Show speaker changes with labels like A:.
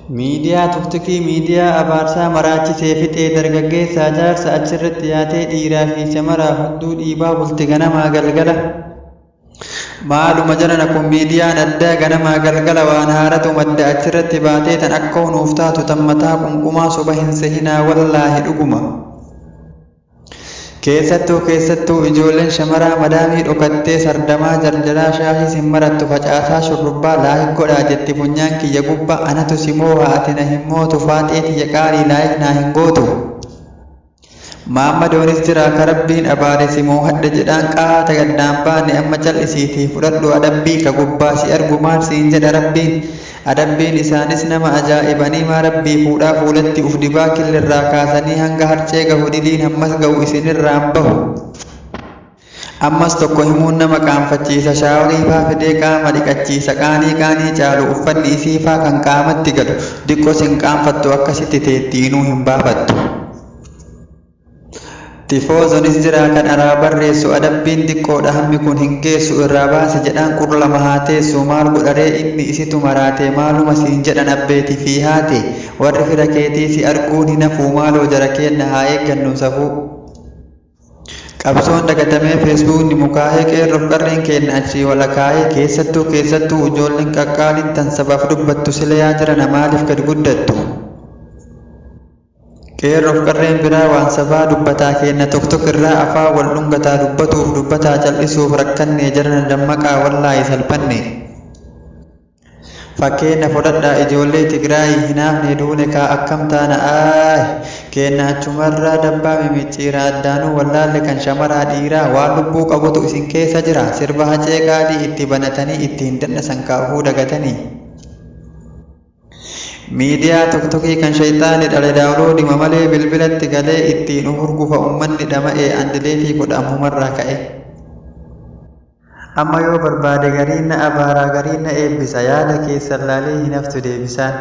A: Miidiyaa Tuqtuqii miidiyaa abaarsaa maraachisee fixee dargaggeessaa jaarsa achirratti yaatee dhiiraa fi shamaraa hudduu dhiibaa bulti ganamaa galgala. Maaluma jarana kun miidiyaan addaa ganamaa galgala waan haaratu madda achirratti baatee tan akka hunuuf taatu tan mataa qunqumaa soba hin sehinaa wallaahi dhuguma. Keessattuu keessattuu ijoolleen shamaraa madaamii dhokattee sardamaa jarjaraa shaashii sin marattu facaasaa shurrubbaa like godhaa jetti funyaan kiyya gubbaa anatu si mooha ati na hin mootu faaxee tiyya qaalii like naa hin gootu. Maammadoonis jira ka rabbiin abaare si moohadhe jedhaan qaata gaddaan baane amma cal'isiitii fudhadhu adabbii ka gubbaa si argu maal siin jedha rabbiin. Adabbiin isaanis nama ajaa'ibanii maa rabbii fuudhaa fuulatti uf dibaa killirraa kaasanii hanga harcee gahu diliin hammas gahu isinirraan bahu. Ammas tokko himuun nama qaanfachiisa shaaworii faa fidee qaama dhiqachiisa qaanii qaanii caalu uffanni isii faa kan qaamatti galu diqqos hin qaanfattu akkasitti teetti inuu hin baafattu. Tifoozonis jira kan araa barreessu adabbiin diqqoodha hammi kun hin geessu irraa baasi jedhaan qur lama haa teessu maal godharee inni isitu maraate maaluma siin jedhan abbeeti fi haati warri fira keetii si arguun hin hafuu maaloo jara keenna haa eeggannu safuu. Qabsoon dagatamee feesbuukni mukaahee qeerroof qarreen keenna achii wal akaahee keessattuu keessattuu ijoolleen qaqqaaliin tan sabaaf dubbattu sila yaa jarana maaliif gad guddattu. Qeerroof qarreen biraa waan sabaa dubbataa keenna tok tok irraa afaan wal dhungataa dubbatuuf dubbataa cal'isuuf rakkannee jarana dammaqaa wallaahi salphanne. Fakkeenna fudhadhaa ijoollee Tigraayii hinaafne duune kaa akkam taana aay keenna achumarraa dabbaa mimicciira addaanuu wallaalle kan shamaraa dhiiraa waan lubbuu qabutu isin keessa jira sirba hacee qaalii itti banatanii ittiin dannasan kaafuu dagatanii. Miidiyaa Toktokii kan shayxaanni dhale daawuloodima malee bilbilatti galee ittiin uf hurgufa ummanni dhama'e an dileetii godha ammumarraa ka'ee. Amma yoo barbaade gariin na abaaraa gariin na eebbisa yaada keessan laalee hin haftu deebisaan.